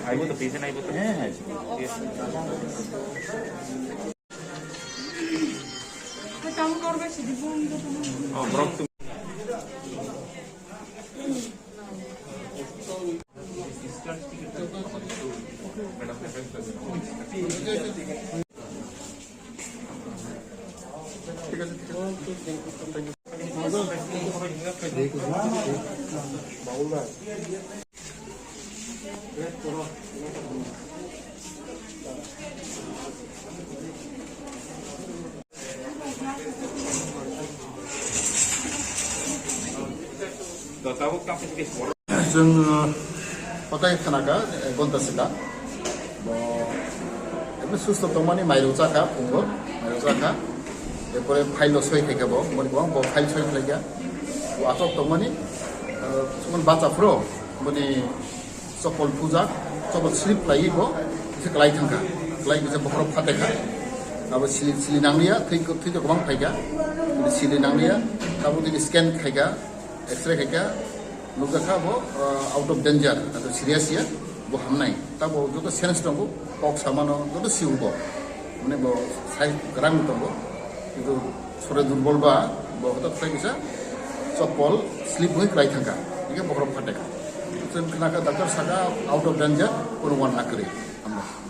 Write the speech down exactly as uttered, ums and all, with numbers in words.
Aibo to, patient aibo to. Oh, borok to. Chwng, uh, kotai khna kha, ek ghonta sila. Bo, emni susto tongmani mairok cha kha, phungo, mairok cha kha. Erpore file rok soi khai kha bo, boni bo, bo file soi khlai kha. Bo aswk tongmani, uh, chumani bacha phuru, boni chopol puja, chopol slip khlaiwi bo, kisa klai thang kha. Klai kisa bokhorok phate kha. Abo sili, sili nangliya, thwi, thwi to kwbang phai kha. Sili nangliya, tabuk tini scan khai kha. X-ray khaikha, nukjakha bo, uh, out of danger, ato serious ya, bo hamnai. Tabo joto sense tongo, kok samano joto siu bo. Mane bo sai kwrang tongo, kintu sore durbol ba, bo hotok sai kisa chopol slip hui kwlai thangkha. Hingke bokhorok phatekha. Chwng khnakha doctor saka out of danger, kono wan nakwrwi. Hambai.